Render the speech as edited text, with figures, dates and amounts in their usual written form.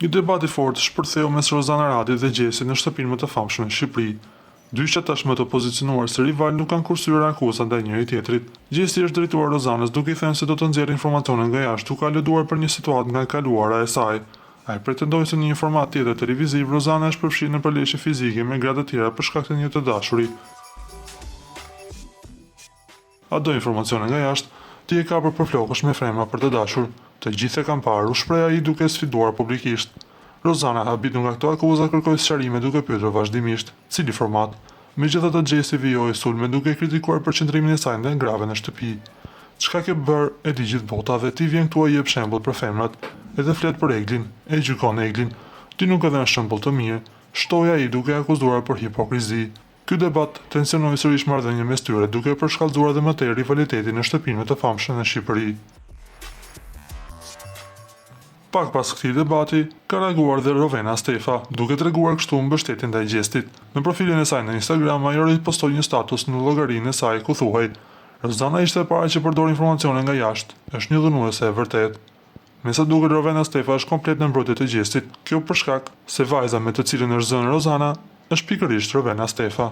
Një debat i fortë shpërtheu mes Rozana Radit dhe Gjestit në shtëpinë më të famshme në Shqipëri. Dyshja tashmë të pozicionuar si rivalë nuk kanë kursyer akuza ndaj njëri-tjetrit. Gjesti i është drejtuar Rozanës duke i thënë se do të nxjerrë informacione nga jashtë duke aluduar për një situatë nga e kaluara e saj. Ai pretendoi se në një format tjetër televiziv Rozana është përfshirë në përleshje fizike me gra të tjera për shkak të një të dashuri. A do informacione nga jashtë? Ti je kapur për flokësh me femra për të dashur. Të gjithë e kanë parë, u shpreh ai duke e sfiduar publikisht. Rozana e habitur nga këto akuza kërkoi sqarime duke pyetur vazhdimisht, Cili format? Megjithatë Gjesti vijoi sulmet duke e kritikuar për qëndrimin e saj ndaj grave në shtëpi. Çka ke bërë e di gjithë bota dhe ti vjen këtu e jep shembull për femrat. Edhe flet për Eglin, e gjykon Eglin. Ti nuk ke dhënë shembull të mirë, shtoi ai duke e akuzuar për hipokrizi. Ky debat tensionoi sërish marrëdhënien mes tyre, duke e përshkallëzuar edhe më tej rivalitetin në shtëpinë më të famshme në Shqipëri. Pak pas këtij debati, ka reaguar dhe Rovena Stefa, duke treguar kështu mbështetjen ndaj Gjestit. Në profilin e saj në Instagram, ajo ripostoi një status në llogarinë e saj ku thuhej, Rozana ishte e para që përdori informacione nga jashtë, është një dhunuese e vërtetë. Me sa duket Rovena Stefa është komplet në mbrojtje të Gjestit, kjo për shkak se vajza me të cilën është zënë Rozana është pikërisht Rovena Stefa.